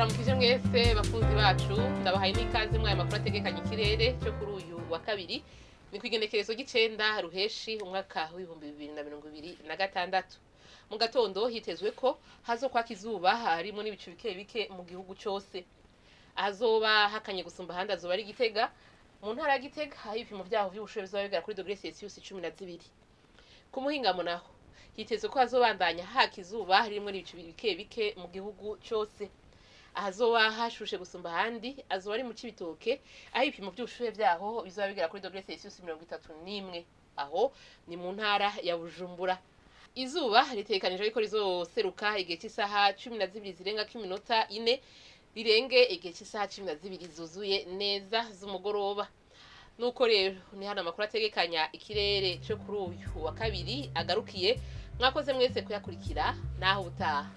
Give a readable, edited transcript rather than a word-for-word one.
Ndabaramukije mwese bakunzi bacu, ndabahaye n'ikaze mwayo makuru ategekanya ikirere cyo kuri uyu wa kabiri, ni ku igenekerezo ry'icenda Ruheshi umwaka w'2026. Mu gatondo hitezwe ko hazokwaka izuba harimo n'ibicu bike bike mu gihugu cose. Ahazoba hakanye gusumba ahandi azoba ari Gitega, mu ntara ya Gitega, aho ibipimo vyaho vy'ubushuhe bizoba bigera kuri dogere Celsius 12. Ku muhingamo naho hitezwe ko hazobandanya haka izuba harimwo n'ibicu bike bike mu gihugu cose. Ahazoba hashushe gusumba ahandi azoba ari mu Cibitoke, aho ibipimo vy'ubushuhe vyaho bizoba bigera kuri dogere Celsius 31, aho ni mu ntara ya Bujumbura. Izuba ritegekanijwe ko rizoseruka igihe c'isaha 12 zirengako iminota 4, rirenge igihe c'isaha 12 zuzuye neza z'umugoroba. Nuko rero ni hano amakuru ategekanya ikirere cyo kuri uyu wa kabiri agarukiye. Mwakoze mwese kuyakurikira, naho ubutaha.